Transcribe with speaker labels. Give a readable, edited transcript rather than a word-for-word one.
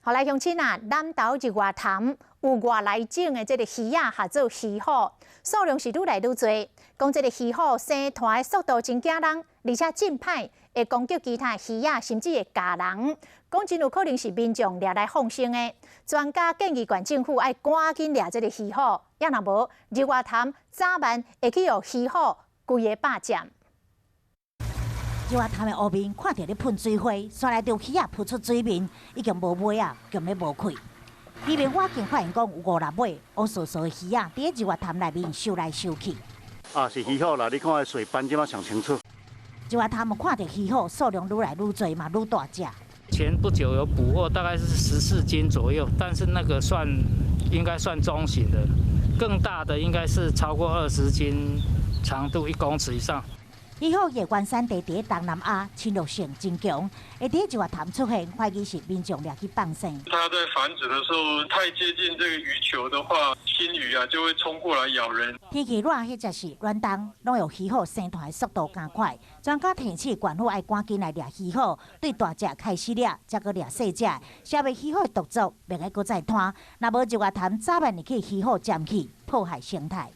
Speaker 1: 予來鄉親啊，南投日月潭有外來種的這个魚仔，號做魚虎，數量是愈來愈濟。講這个魚虎生湠的速度真驚人，而且真歹，會攻擊其他魚仔，甚至會咬人。講真有可能是民眾掠來放生的。專家建議縣政府愛趕緊掠這个魚虎，猶若無，日月潭早晚會去予魚虎規个霸佔。
Speaker 2: 日月潭的湖面看著咧噴水花，紲來著魚仔浮出水面，已經無尾仔，強欲無氣。漁民我經發現講有五六尾烏趖趖的魚仔，佇咧日月潭內面游來游去。
Speaker 3: 啊，是魚虎啦！你看水斑這麼上清楚。
Speaker 2: 日月潭看著魚虎數量愈來愈濟嘛，愈大隻。
Speaker 4: 前不久有捕獲，大概是14斤左右，但是那個算應該算中型的，更大的應該是超過20斤，長度1公尺以上。
Speaker 2: 魚虎的原產地佇東南亞，侵略性真強，會佇日月潭出現，懷疑是民眾掠去放生。
Speaker 5: 它在繁殖的時候太接近這個魚球的話，親魚啊就會衝過來咬人。
Speaker 2: 天氣熱或者是暖冬，攏有魚虎生湠的速度加快。專家提醒縣府愛趕緊來掠魚虎，對大隻開始掠，才閣掠細隻。消滅魚虎的毒素，袂使閣再湠。若無日月潭早晚會去魚虎佔去，破壞生態。